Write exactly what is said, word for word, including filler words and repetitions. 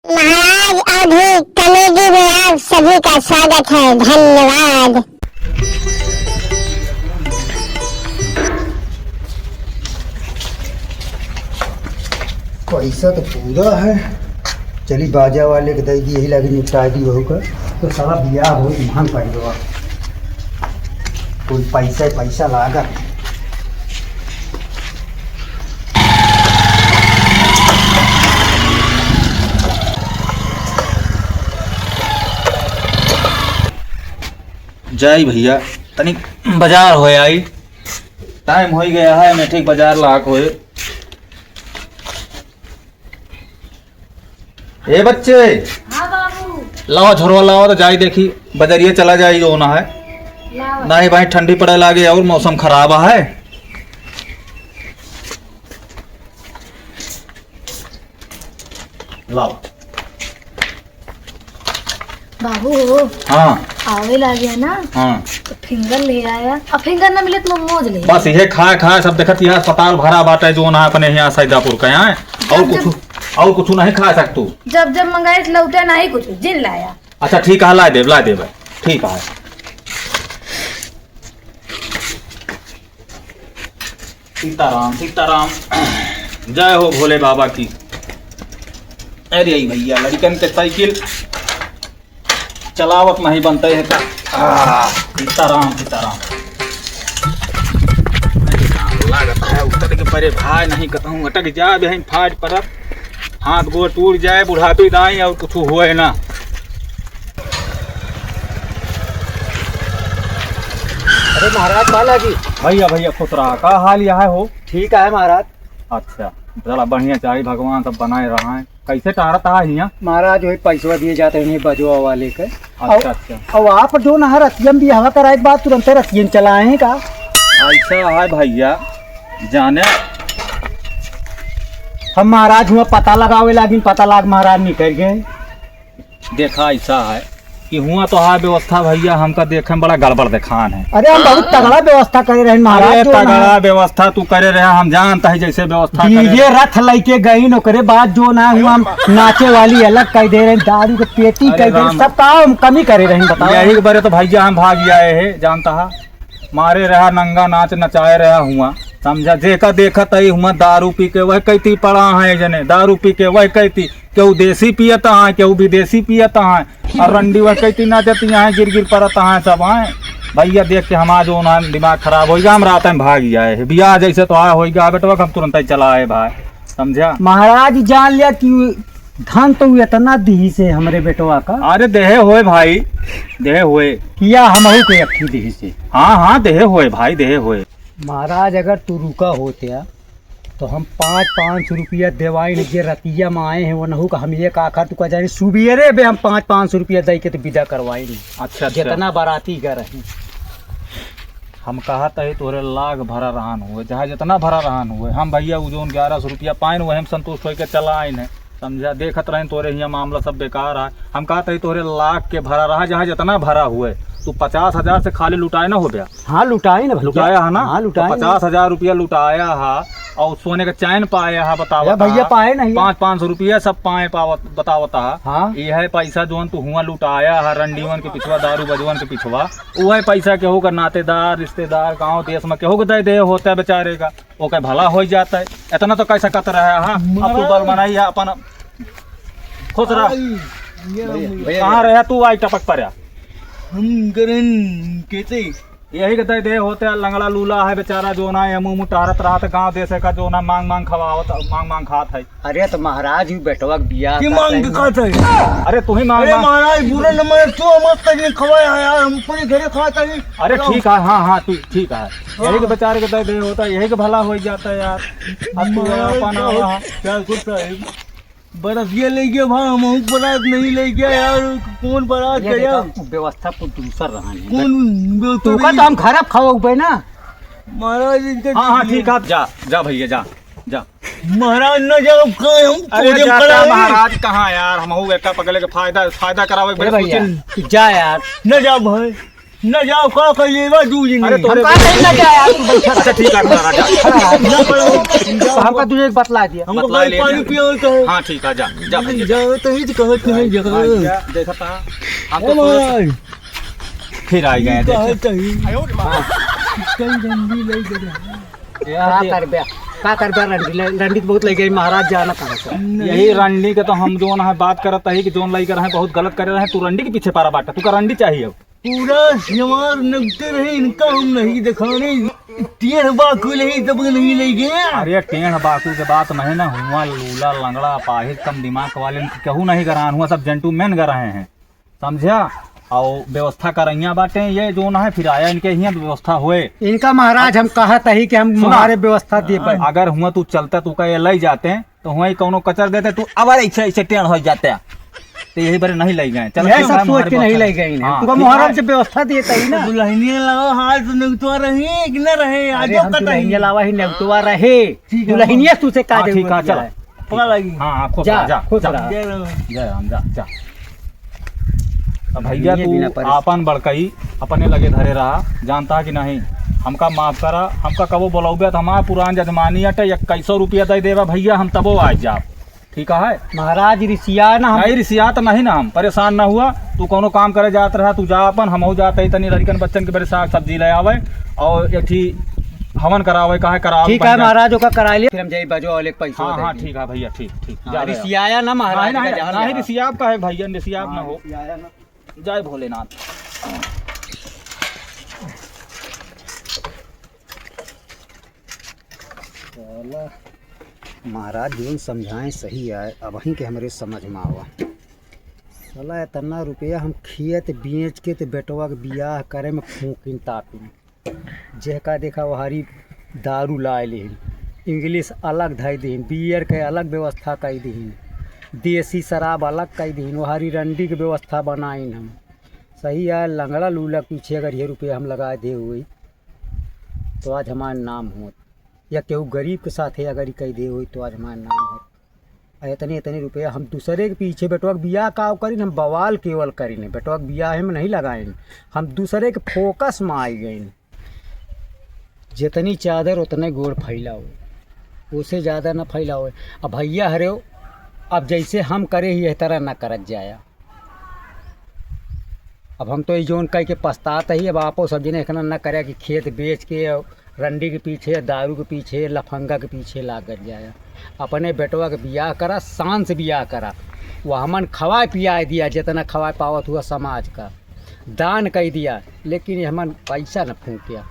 महाराज अवधी कॉमेडी में आप सभी का स्वागत है। धन्यवाद। पैसा तो पूरा है, चली बाजा वाले के दे दी, यही लागी निपटा दी बहू का। तो साला बियाह हो, महंग पड़ गवा। कोई पैसा, पैसा लागा। जाई भैया, तनी बाजार हो आई, टाइम हो गया है, मैं ठीक बाजार लाग होए। ए बच्चे, हाँ बाबू। लावा झोरवा लावा तो जाई देखी, बजरिया चला जाई जो होना है। लावा। नहीं भाई ठंडी पड़े लागे और मौसम खराब है। लावा। बाबू हो। हाँ। आवे लागे ना। हाँ। तो फिंगर ले आया। अब फिंगर ना मिले तो मोमोज ले। बस इहे खाए खाए सब देखत यहाँ अस्पताल भरा बाटे जो ना अपने यहाँ सैदापुर के यहाँ। और जब, कुछ, जब और कुछ नहीं खा सकतू। जब जब मंगाई तो लौटे नहीं कुछ, जिन लाया। अच्छा ठीक है, ला देब, ला देब। ठीक है। सीताराम, सीताराम। जय हो भोले बाबा की। अरे ई भैया, लड़िकन के साइकिल चलावत नहीं बनते है का? आ, सीताराम, सीताराम। अरे राम, लागत है उतर के परे भाई नहीं कहूँ अटक जाए बहन फाट परत। हाथ गोड़ टूट जाए, बुढ़ापी दाई और कुछ होए ना। अरे महाराज, का लागी? भैया, भैया, खुश रहा। का हाल यह है हो? ठीक है महाराज। अच्छा, चला बढ़िया चाही, भगवान सब बनाए रहा है। कैसे टहरत हा हियाँ? महाराज, वही पैसवा दिए जाते हैं बजवा वाले के। अच्छा, और, अच्छा। और आप जो ना रतियम भी हवा कराए के बाद तुरंते रतियन चलाए हैं का? ऐसा है भैया, जाने हम महाराज हुआ पता लगावे लागिन, पता लाग महाराज निकल गए। देखा ऐसा है कि हुआ तो है व्यवस्था भैया, हमका देखे में बड़ा गड़बड़ देखान है। अरे हम बहुत तगड़ा व्यवस्था करे रहे महाराज, अरे जो ना तगड़ा व्यवस्था तू करे रहे, हम जानता है जैसे व्यवस्था करे डीजे रहे। रथ लेके गई न, ओकरे बाद जो ना हुआ हम नाचे वाली अलग कर दे रहे, दारू के पेटी अरे कर दे रहे, राम। सब काम हम कमी करे रहे, बताओ। यही के बरे तो भैया हम भाग आए हैं, जानता है। मारे रहा नंगा नाच नचाए रहा हुआ, समझा? जेका देखत आई हुआ दारू पी के वह कैती पड़ा है जने, दारू पी के वह कैती, केहू देसी पियत है, केहू विदेशी पियत है, और रंडी वह कैती नाचत यहाँ गिर गिर परत है सब है। भैया देख के हमार जो ना दिमाग खराब होइगा, हम रात में भाग आए हैं। बियाह जैसे तो आया होइगा बेटवा, हम तुरंत ही चला आए भाई, समझा? महाराज जान लिया कि धन तो उ इतना दिही से हमरे बेटवा का। अरे देहे होए भाई, देहे होए। किया हमहू के अक्खी दिही से। हाँ, हाँ, देहे होए भाई, देहे होए। महाराज, अगर तू रुका होत्या, तो हम पाँच, पाँच सौ रुपया देवाइन, जे रतिया में आए हैं, वनहू का हम एक आखर तुका जाए, सुबेरे बे हम पाँच, पाँच सौ रुपया दे के तो विदा करवाइन। अच्छा, अच्छा। जितना बाराती का रही। हम कहत है तोहरे लाख भरा रहन हुए, चाहे जितना भरा रहन हुए, हम भैया उ जौन ग्यारह सौ रुपया पाइन, वही हम संतुष्ट होके चला आइन है। समझा, देखत रहेन तोरे हियाँ मामला सब बेकार है। हम कहत हई तोरे लाख के भरा रहा, जहाँ जितना भरा हुए, तू पचास हजार से खाली लुटाए ना हो गया। हाँ, लुटाए ना भैया। लुटाया है ना? हाँ, तो लुटाए। पचास हजार रुपया लुटाया है और सोने का चैन पाया है, बतावत या भैया है। पाए नहीं। पाँच, पाँच सौ रुपया सब पाए पावत, बतावत है। हाँ। ये है पैसा जोन तू हुआ लुटाया है, रंडीवन के पिछवा, दारू बजवन के पिछवा, वह पैसा केहू का नातेदार, रिश्तेदार, गाँव देश में केहू के दे दे होता है बेचारे का। ओके भला हो जाता है। इतना तो कैसा कत रहा है, हाँ? अब तू बल बनाई है अपन। खुश रह। आई, ये भैया, हम भैया, कहाँ रहे तू आई टपक पर? हम करन कहते। यही कहते दे होते हैं, लंगड़ा लूला है बेचारा जो ना है, मुँह मुँह टहरत रहा था गाँव देश का जो ना मांग मांग खवावत, मांग मांग खात है। अरे तो महाराज ही बेटवा के बियाह के का मांग के कहीं खात है? अरे तू ही मांग अरे मांग। महाराज बुरा न माने, तू मत तक खवाया है यार, हम पूरे घरे खात है। अरे तो ठीक है, हाँ, हाँ, तू ठीक है। यही के बेचारे के दे दे होता, यही के भला हो जाता है यार। अब तू मैं अपन क्या आवा हो-, है। क्या कुछ है? बरसिया ले गया भाई, हम बरात नहीं ले गया यार, कौन बरात ये गया? देखा, व्यवस्था कुछ दूसर रहा नहीं। कौन व्यवस्था तू का नहीं? तो हम खराब खावा उबे ना। महाराज इनका हाँ, हाँ, ठीक है, जा, जा भैया, जा, जा। महाराज न जाओ, कहाँ हम अरे तोरे जा, खड़ा जा, है। महाराज कहाँ यार, हम हो बेटा पकड़े के फायदा, फायदा करावे के अरे बड़े भैया, सोचे। तू जा यार। न जाओ भाई। न जाओ, का कहिएगा, दू दिन अरे, में। तोरे हम कहा कहीं ना जाए, आप तू बैठा रह। अच्छा, ठीक है, तू रहा, जा। ना पड़ो। तो हमका तुझे एक बतला दिया। हमको बतला भाई ले। पानी पियो तो। हाँ, ठीक है, जा, जा भैया। जाओ तो ही तो कहत नहीं, हाँ, जा। हाँ, जा, देखा था। हम तो ओ सोच-, भाई। फिर आ गए, कहत देख। नहीं। हाँ। कई रंडी लई गए। का करबे? का करबे? रंडी ले, रंडी तो बहुत लई गई महाराज, जाना कहाँ से? यही रंडी के तो हम जोन है बात करत है कि जोन लई कर है, बहुत गलत करे रहे। तू रंडी के पीछे पड़ा बाटा, तू का रंडी चाहिए अब? पूरा जवार नगते रहे, इनका हम नहीं दिखाने। टेढ़ बाकू नहीं, तब नहीं ले गए। अरे टेढ़ बाकू के बात नहीं ना हुआ, लूला, लंगड़ा, पाहिज, कम दिमाग वाले, इनके केहू नहीं गरान हुआ, सब gentleman गए रहे हैं, समझा? और व्यवस्था करैया बाटे, ये जोन है, फिर आया इनके हियाँ व्यवस्था होए। इनका महाराज हम कहत ही कि हम सुना। हमारे व्यवस्था दे पाए। अगर हुआ तू चलता, तू का ये लई जाते, तो हुआ ही कौनो कचर देते, तू अबर ऐसे, ऐसे टेढ़ हो जाते। तो यही बारे नहीं लई गए। चल, यह ठीक सब है, सोच के नहीं लई गए इन्हें। हाँ, तू का ठीक मोहरम है। से व्यवस्था देता ही ना। दुल्हनिया लावा, हाथ नेउतवा रही कि न रहे, अरे, आज हम कतई। दुल्हनिया लावा ही नेउतवा रहे। ठीक है। दुल्हनिया तू से का हाँ, ठीक जरूरत है, चल। है? पकड़ लगी। हाँ, हाँ, खुश जा, रह, जा, खुश जा। रह। जय राम। जय राम, जा, जा। अब भैया, दुल्हनिया तू बिना परेशान। आपन बड़कई अपने लगे धरे रहा, जानता है कि नहीं? हमका माफ करा, हमका कबो बोलौबे तो हमार पुरान जजमानी अटे, इक्कीस सौ रुपया दे देबा भैया, हम तबो आ जाब। ठीक है? महाराज, रिसिया ना हम। नहीं, रिसिया तो नहीं ना हम, परेशान ना हुआ। तू कौनो काम करे जात रहा, तू जा अपन, हमहू जात ही तनी लड़कन बच्चन के बरे साग सब्जी ले आवे और एक ठी हवन करावे, काहे करावे ठीक है भैया। महाराज, ओका करा लिया, फिर हम जाई बजो वाले के पैसा हाँ, दे हाँ, दी। ठीक है भैया, ठीक, ठीक। हाँ, जा रहे हैं। रिसियाया ना महाराज नहीं, का नहीं, जान नहीं, रहा। रिसिया आपका है भैया, रिसिया आप ना हाँ, हो। रिसियाया ना। जय भोलेनाथ। साला महाराज जौन समझाएँ सही आए, अबहीं के हमरे समझ में आवा। साला एतना रुपया हम खेत बेच के ते बेटवा के बियाह करे में फूकिन तापिन। जेहका देखा वहारी दारू लाए लिहिन, English अलग धई दिहिन, beer के अलग व्यवस्था कई दिहिन, देसी शराब अलग कई दिहिन, वहारी रंडी के व्यवस्था बनाइन हम। सही आए, लंगड़ा लूला के पीछे अगर ये रुपया हम लगाए दे हुई, तो आज हमार नाम होत, या केहू गरीब के साथे अगर ई कह दे होई, तो आज हमार नाम होत। आ इतने, इतने रुपया हम दूसरे के पीछे बेटवा के बियाह का करिन, हम बवाल केवल करिन, बेटवा के बियाह में नहीं लगाइन, हम दूसरे के focus में आई गइन। जितनी चादर उतने गोड़ फैलाओ, उसे ज्यादा ना फैलाओ। अब भैया हरे हो, अब जैसे हम करे ही यह तरह ना करत जाया। अब हम तो ई जौन कह के पछतात ही, अब आपो सब जने इतना न करे कि खेत बेच के रंडी के पीछे, दारू के पीछे, लफंगा के पीछे लागत जाए। अपने बेटवा के बियाह करा, शान से बियाह करा। वो हमन खवाए पियाए दिया, जितना खवाए पावत हुआ समाज का दान कई दिया, लेकिन ये हमन पैसा न फूकिया।